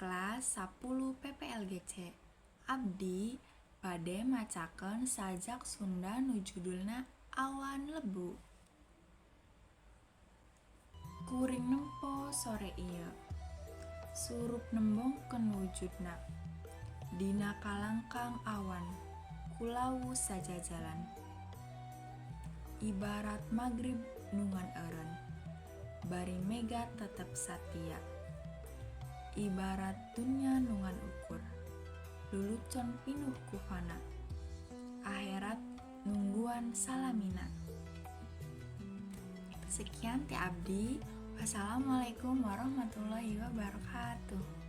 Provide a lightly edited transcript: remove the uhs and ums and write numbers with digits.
Kelas 10 PPLGC. Abdi bade macakeun sajak Sunda nu judulna Awan Lebu. Kuring nempo sore ieu, surup nembongkeun wujudna. Dina kalangkang awan, kulawu sajajalan. Ibarat magrib nu ngan eureun, bari mega tetep satia. Ibarat dunya nu ngan ukur, lulucon pinuh ku fana. Aherat nungguan salamina. Sekian ti abdi. Wassalamualaikum warahmatullahi wabarakatuh.